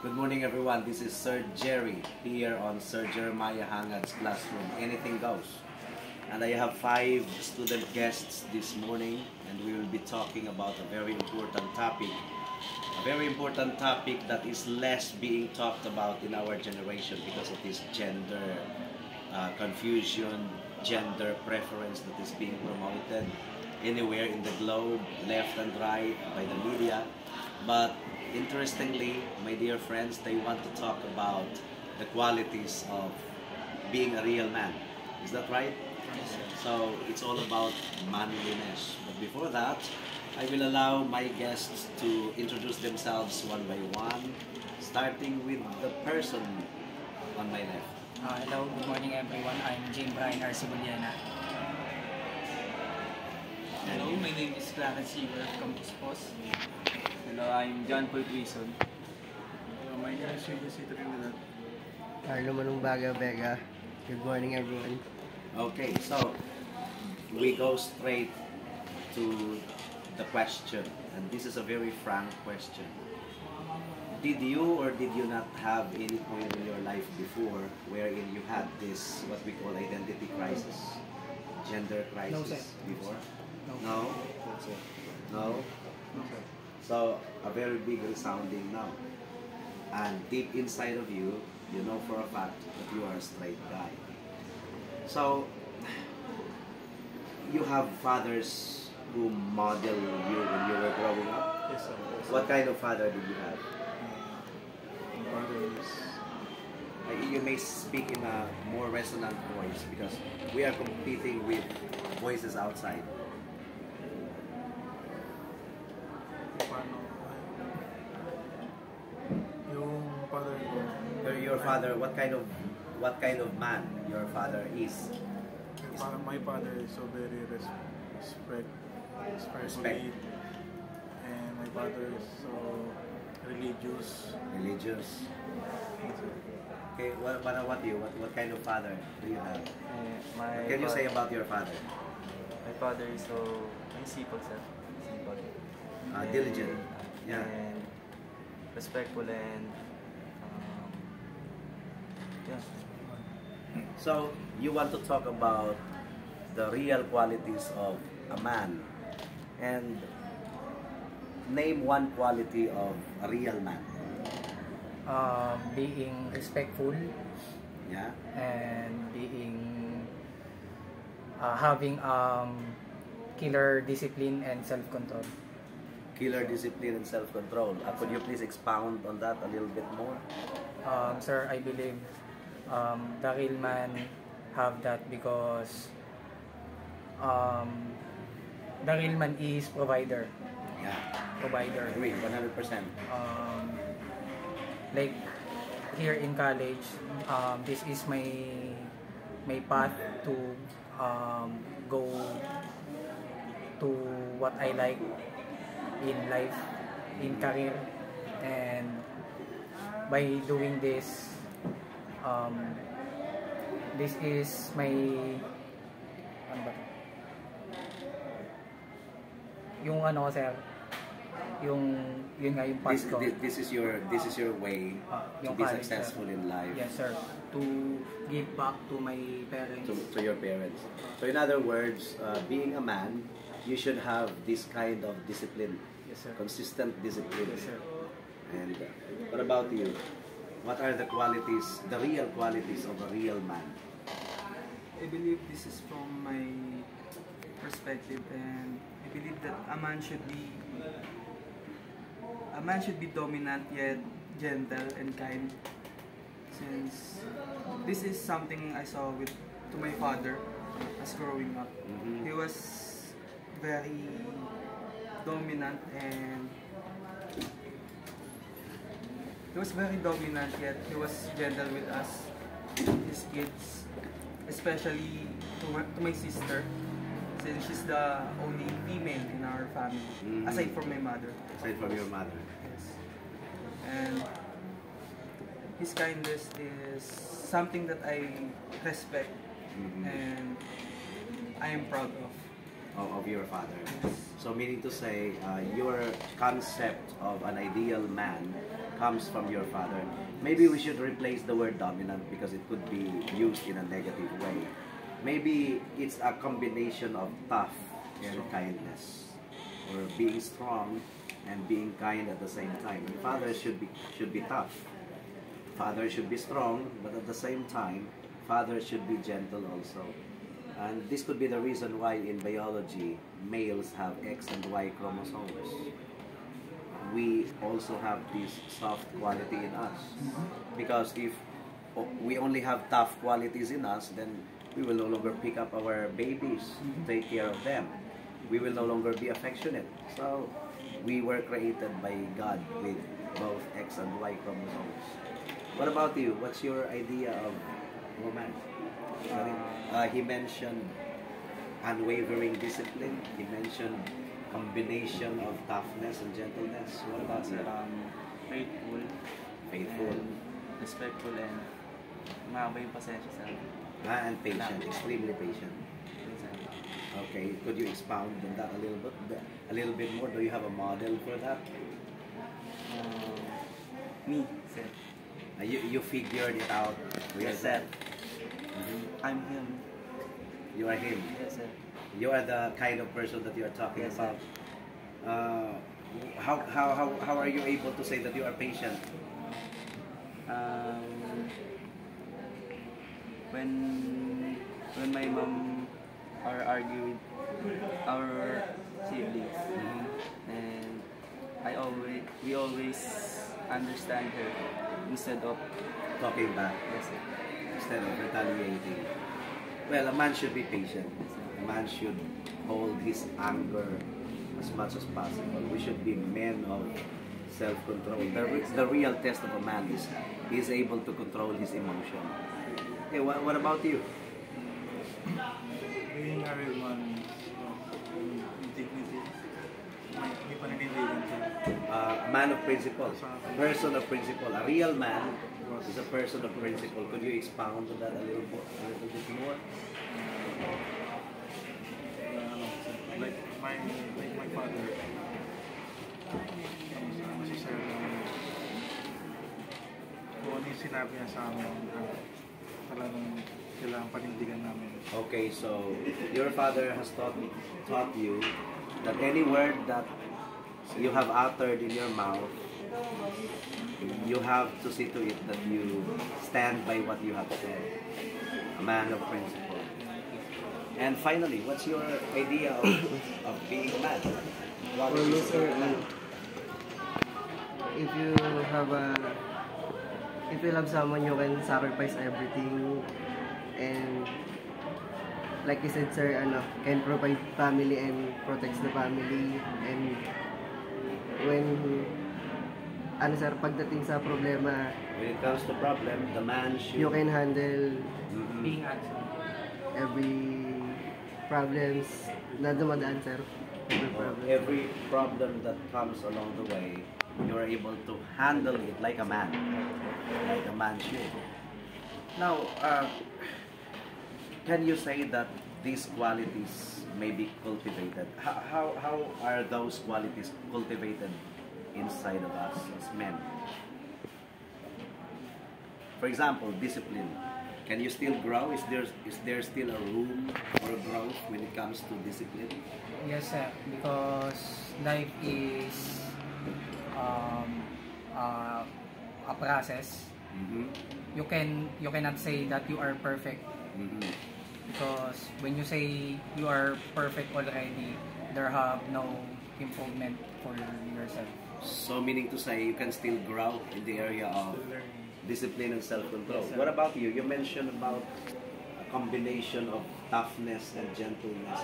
Good morning everyone, this is Sir Jerry here on Sir Jeremiah Hangad's classroom. Anything goes. And I have 5 student guests this morning and we will be talking about a very important topic. A very important topic that is less being talked about in our generation because of this gender confusion, gender preference that is being promoted anywhere in the globe, left and right, by the media. But interestingly, my dear friends, they want to talk about the qualities of being a real man. Is that right? So it's all about manliness. But before that, I will allow my guests to introduce themselves one by one, starting with the person on my left. Hello, good morning everyone. I'm Jim Brian Arcibuliana. Hello, my name is Clarence Seaver from Puspos. Hello, I'm John Paul Quezon. Hello, my name is Silvio Citrinidad. Carlo Manumbaga Vega. Good morning, everyone. Okay, so we go straight to the question, and this is a very frank question. Did you or did you not have any point in your life before wherein you had this, what we call identity crisis, gender crisis No, sir. before? No. No? So, a very big resounding no. And deep inside of you, you know for a fact that you are a straight guy. So, you have fathers who model you when you were growing up? Yes, sir. What kind of father did you have? My father is... You may speak in a more resonant voice because we are competing with voices outside. Paano? Yung father ko... Your father, what kind of man your father is? My father is so very respectful. And my father is so religious. Religious. Okay, what about you? What kind of father do you have? What can you say about your father? My father is so simple, sir. Simple. Diligent. Yeah. And respectful and yeah. So, you want to talk about the real qualities of a man and name one quality of a real man. Being respectful Yeah. and having killer discipline and self-control. Killer discipline and self-control. Could you please expound on that a little bit more? Sir, I believe the real man have that because the real man is provider. Yeah. Provider. Agree, 100%. Like here in college, this is my path to go to what I like in life, in career, and by doing this, this is my ano ba to? Yung ano sir, yun nga yung path ko. This is your way to Yung be college, successful sir. in life. Yes sir, to give back to my parents. To your parents. So in other words, being a man, you should have this kind of discipline. Yes sir. Consistent discipline. Yes sir. And what about you? What are the qualities, the real qualities of a real man? I believe this is from my perspective, and I believe that a man should be dominant yet gentle and kind, since this is something I saw to my father as growing up. Mm-hmm. He was very dominant yet he was gentle with us, his kids, especially to my sister, since she's the only female in our family, aside from my mother. Aside from your mother. Yes. And his kindness is something that I respect and I am proud of. Of your father. So meaning to say, your concept of an ideal man comes from your father. Maybe we should replace the word dominant because it could be used in a negative way. Maybe it's a combination of tough and kindness, or being strong and being kind at the same time. And father should be tough. Father should be strong, but at the same time, father should be gentle also. And this could be the reason why in biology, males have X and Y chromosomes. We also have this soft quality in us. Because if we only have tough qualities in us, then we will no longer pick up our babies, take care of them. We will no longer be affectionate. So we were created by God with both X and Y chromosomes. What about you? What's your idea of woman? He mentioned unwavering discipline. He mentioned combination of toughness and gentleness. What about you? Faithful. Faithful. And respectful and mahaba yung pasensya sa akin. And patient, extremely patient. Okay, could you expound on that a little bit more? Do you have a model for that? Me, sir. You figured it out for Yes, yourself. I'm him. You are him. Yes, sir. You are the kind of person that you are talking Yes, sir. about. How are you able to say that you are patient? When my mom argue with our siblings, and we always understand her instead of Talking back yes, sir. instead of retaliating. Well, a man should be patient. A man should hold his anger as much as possible. We should be men of self-control. The real test of a man is he is able to control his emotion. Okay, what about you? Being a real man, dignity, may paninindigan ka. A man of principle, a person of principle. A real man is a person of principle. Could you expound on that a little bit more? Like my father, si sir, kung ano yung sinabi niya sa amin, talagang kailangan panindigan namin. Okay, so your father has taught you that any word that you have uttered in your mouth, you have to see to it that you stand by what you have said. A man of principle. And finally, what's your idea of being a man? What For me, is sir, a man? if you love someone, you can sacrifice everything, and like you said, sir, can provide family and protects the family, and when sir, pagdating sa problema, When it comes to problem, the man should... you can handle Mhm. Being answered. every problems na dumadaan, sir. Every problem. Every problem that comes along the way, you are able to handle it like a man should. Now, can you say that these qualities may be cultivated? How are those qualities cultivated inside of us as men? For example, discipline. Can you still grow? Is there still a room for growth when it comes to discipline? Yes, sir. Because life is a process. Mm-hmm. You cannot say that you are perfect, Mm-hmm. because when you say you are perfect already, there have no improvement for yourself. So meaning to say you can still grow in the area of discipline and self-control. Yes, sir. What about you? You mentioned about a combination of toughness and gentleness.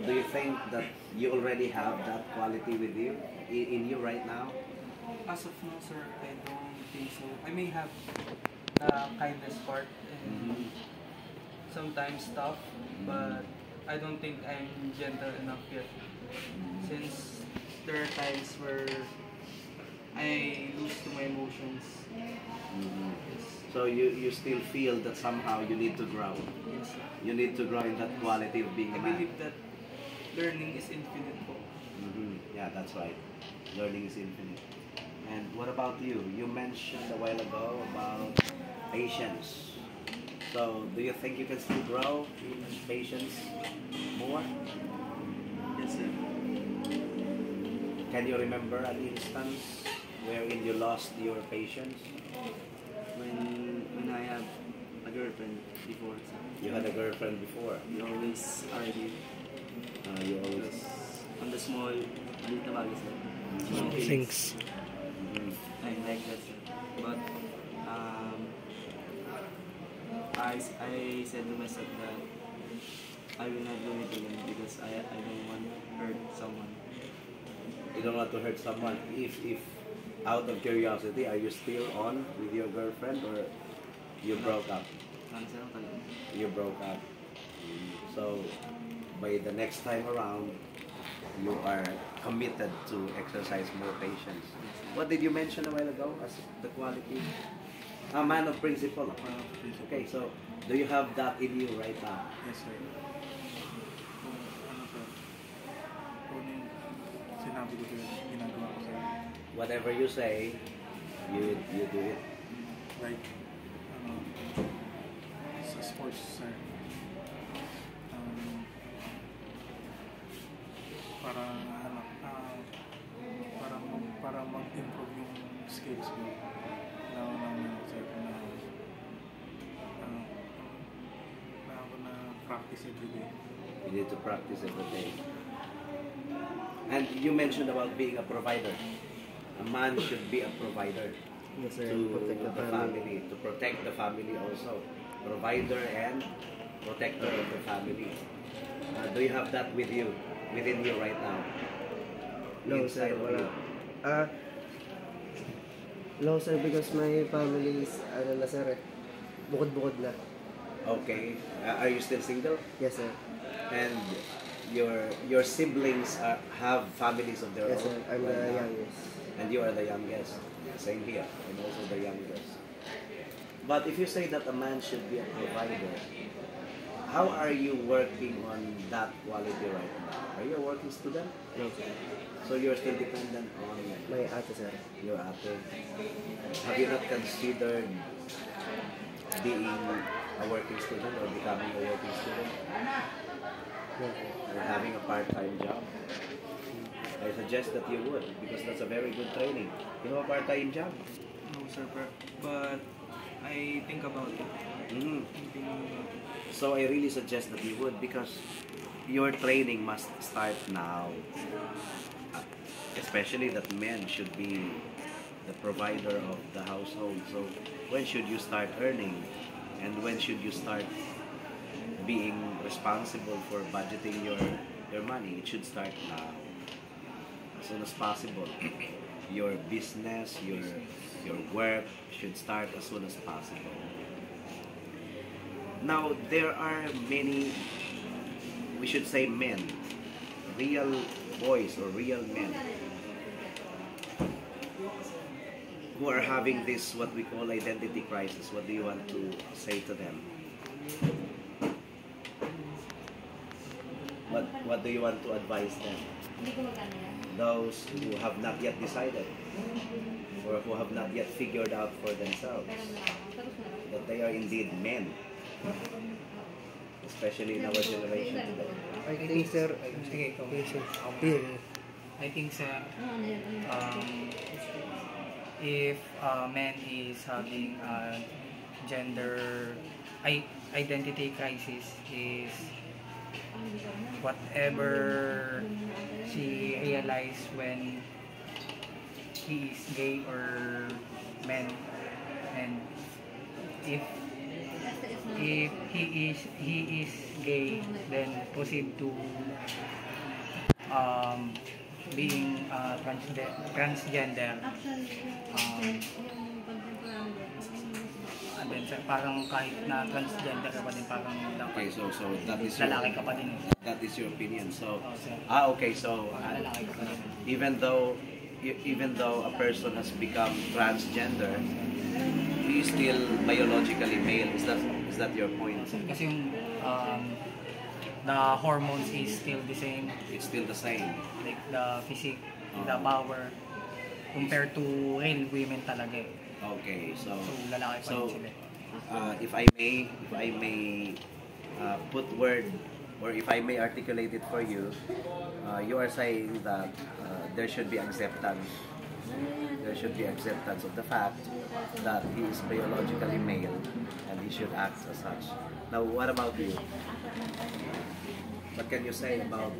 Do you think that you already have that quality with you, in you right now? As of now, sir, I don't think so. I may have the kindness part and sometimes tough, but I don't think I'm gentle enough yet. Since there are times where I lose to my emotions. Yes. So you still feel that somehow you need to grow. Yes, sir. You need to grow in that quality of being I a man. believe that learning is infinite po. Yeah, that's right. Learning is infinite. And what about you? You mentioned a while ago about patience. So, do you think you can still grow in patience more? Yes, sir. Can you remember an instance wherein you lost your patience? When I have a girlfriend before, sir, You had a girlfriend before. we always argue. You always. On the small, maliit na bagay, sir. Small things. Mhm. I like that, sir. But, I said to myself that I will not do it again because I don't want to hurt someone. You don't want to hurt someone. If out of curiosity, are you still on with your girlfriend or you broke up? Sir, talaga. You broke up. So, by the next time around, you are committed to exercise more patience. What did you mention a while ago as the quality? A man of principle. Okay, so do you have that in you right now? Yes, sir. Kung ano, sir, kung yung sinabi ko sir, ginagawa ko sir. Whatever you say, you do it. Like, ano, sa sports, sir. Para, ano, para mag-improve yung skills ko. Sir, na ako na practice every day. You need to practice every day. And you mentioned about being a provider. A man should be a provider Yes, sir. to Protect the family, to protect the family also. Provider and protector of the family. Do you have that with you, within you right now? No, sir. Inside of Wala. you? No, sir, because my family is, ano na, sir, bukod-bukod na. Okay. Are you still single? Yes, sir. And your siblings have families of their Yes, sir. own? I'm right the now? youngest. And you are the youngest. Same here. I'm also the youngest. But if you say that a man should be a provider, how are you working on that quality right now? Are you a working student? No, sir. So you're still dependent on My ate, sir. your ate. Have you not considered being a working student or becoming a working student No, sir. or having a part-time job? I suggest that you would because that's a very good training. You have a part-time job. No, sir, but I think about it. Mhm. Thinking about it. So I really suggest that you would because your training must start now. Especially that men should be the provider of the household. So when should you start earning? And when should you start being responsible for budgeting your money? It should start now. As soon as possible. Your business, your work should start as soon as possible. Now, there are many, we should say men, real boys or real men who are having this, what we call identity crisis. What do you want to say to them? What do you want to advise them? Those who have not yet decided or who have not yet figured out for themselves that they are indeed men, especially in our generation today. I think, sir, Sige, ikaw. patience. I think sa if a man is having a gender identity crisis is whatever she realized when he is gay or man, and if he is gay, then proceed to being transgender, and then parang kahit na transgender ka pa din, parang Okay, dapat so that is lalaki ka pa din. that is your opinion. So Oh, sir. okay, so Lalaki ka pa din. even though a person has become transgender, he is still biologically male. Is that your point? Kasi yung the hormones is still the same, It's still the same. like the physique, the power. compared to real women talaga eh. Okay, so So lalaki pa so rin sila. if I may put word, or if I may articulate it for you, you are saying that there should be acceptance. There should be acceptance of the fact that he is biologically male and he should act as such. Now, what about you? What can you say about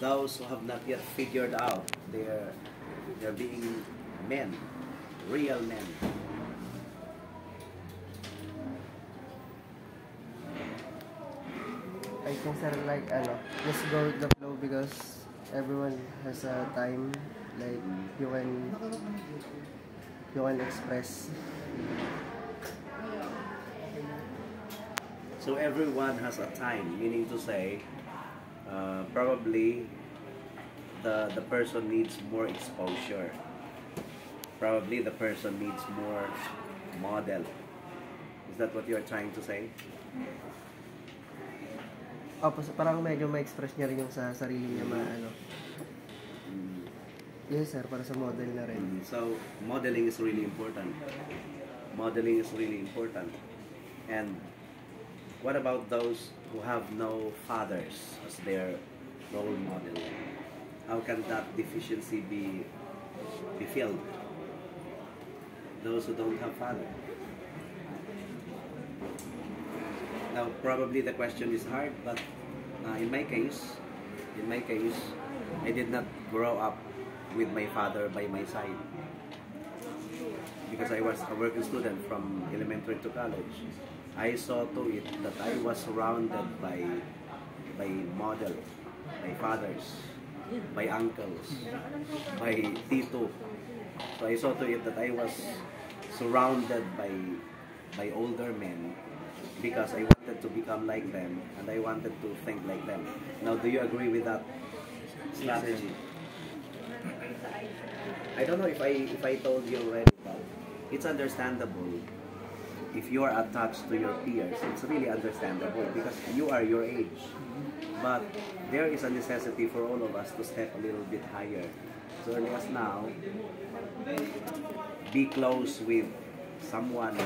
those who have not yet figured out they're being men, real men? I think sir, like just go with the flow because everyone has a time. Like you can express. So everyone has a time, meaning to say, probably the person needs more exposure. Probably the person needs more model. Is that what you're trying to say? Opo, parang medyo ma-express niya rin yung sa sarili niya Yes sir, para sa model na rin. So modeling is really important. Modeling is really important. And what about those who have no fathers as their role model? How can that deficiency be filled? Those who don't have father. Now, probably the question is hard, but in my case, I did not grow up with my father by my side because I was a working student from elementary to college. I saw to it that I was surrounded by model, by fathers, by uncles, by tito. So I saw to it that I was surrounded by older men because I wanted to become like them and I wanted to think like them. Now, do you agree with that strategy? I don't know if I told you already, but it's understandable if you are attached to your peers. It's really understandable because you are your age. But there is a necessity for all of us to step a little bit higher. As early as now, be close with someone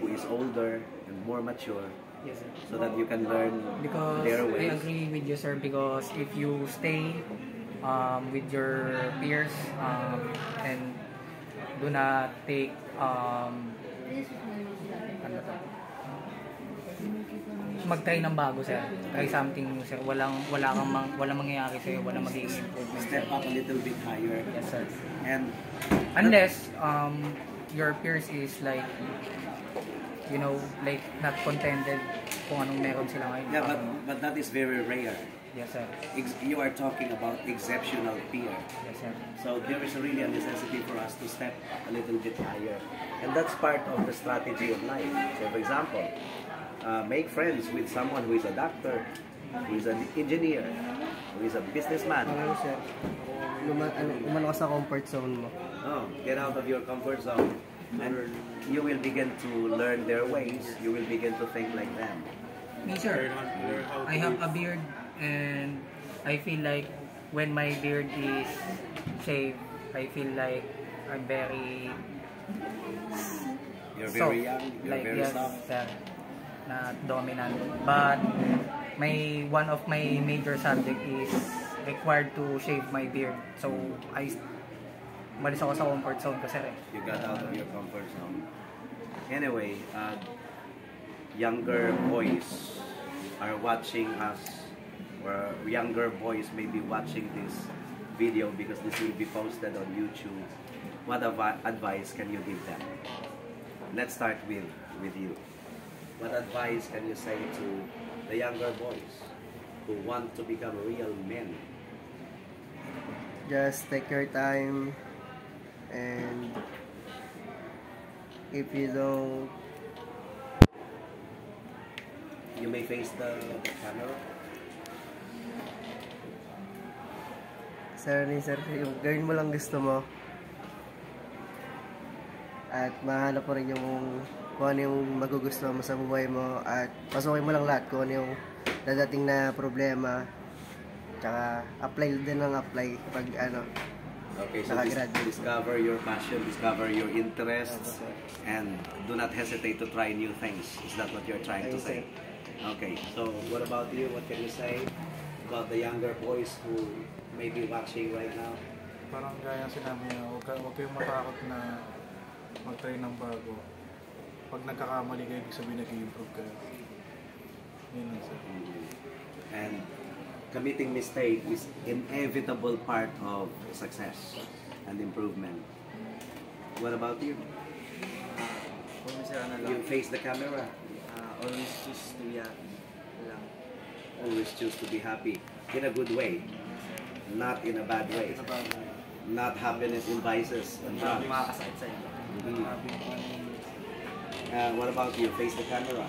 who is older and more mature, Yes, sir. so that you can learn Because their I ways. agree with you, sir, because if you stay with your peers and do not take ano to? Mag-try ng bago, sir. Try something new, sir. Walang mangyayari sa'yo, walang magiging improvement. Step up a little bit higher. Yes, sir. And Unless your peers is like, you know, like not contented kung anong meron sila ngayon. yeah, but that is very rare. Yes, sir. You are talking about exceptional peer. Yes, sir. So there is really a necessity for us to step a little bit higher. And that's part of the strategy of life. So for example, make friends with someone who is a doctor, who is an engineer, who is a businessman. Parang sir, umano ka sa comfort zone mo. Oh, get out of your comfort zone. And you will begin to learn their ways. You will begin to think like them. Me, sir, I have a beard and I feel like when my beard is shaved, I feel like I'm very You're soft. very young, you're Like, very yes, soft. sir, not dominant. But one of my major subject is required to shave my beard. So malis ako sa comfort zone ko, sir. You got out of your comfort zone. Anyway, younger boys are watching us, or younger boys may be watching this video because this will be posted on YouTube. What advice can you give them? Let's start with you. What advice can you say to the younger boys who want to become real men? Just take your time, and if you don't, You may face the camera. sir, yung gawin mo lang gusto mo. At mahanap mo rin yung kung ano yung magugustuhan mo sa buhay mo, at pasukin mo lang lahat kung ano yung dadating na problema. Tsaka apply din ng apply pag Okay, so nakagraduate. discover your passion, discover your interests, and do not hesitate to try new things. Is that what you're trying to Yes, say? Okay, so what about you? What can you say about the younger boys who may be watching right now? Parang gaya ng sinabi niya, huwag kayong matakot na mag-try ng bago. Pag nagkakamali kayo, ibig sabihin nag-i-improve kayo. Yun lang sir. And committing mistake is inevitable part of success and improvement. What about you? Kung sir, ano lang, You face the camera. always choose to be happy lang. Always choose to be happy in a good way, not in a bad way. Not happiness in vices and drugs. Makakasakit sa inyo. Mhm. What about you? Face the camera.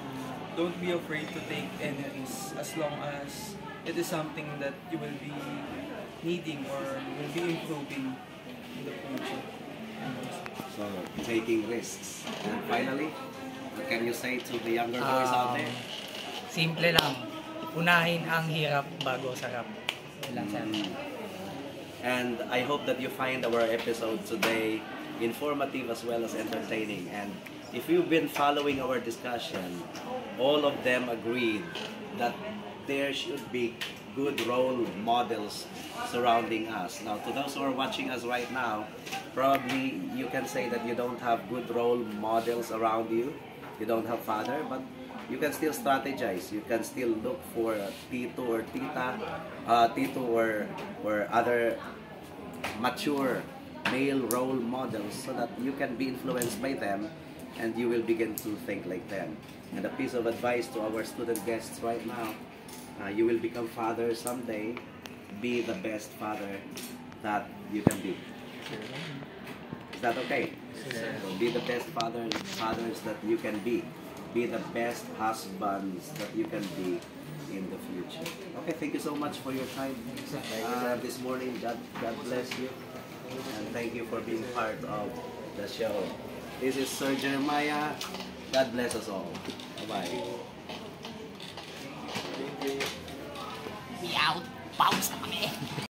Don't be afraid to take any risk as long as it is something that you will be needing or will be improving in the future. So, taking risks. And finally, what can you say to the younger boys out there? Simple lang. Unahin ang hirap bago sarap. Yun lang sir. And I hope that you find our episode today informative as well as entertaining. And if you've been following our discussion, all of them agreed that there should be good role models surrounding us. Now, to those who are watching us right now, probably you can say that you don't have good role models around you. You don't have father, but you can still strategize. You can still look for a tito or tita, tito or other mature male role models so that you can be influenced by them and you will begin to think like them. And a piece of advice to our student guests right now, you will become father someday. Be the best father that you can be. Is that okay? So be the best fathers that you can be. Be the best husbands that you can be in the future. Okay, thank you so much for your time this morning. God bless you. And thank you for being part of the show. This is Sir Jeremiah. God bless us all. Bye-bye. We out. Paus na kami.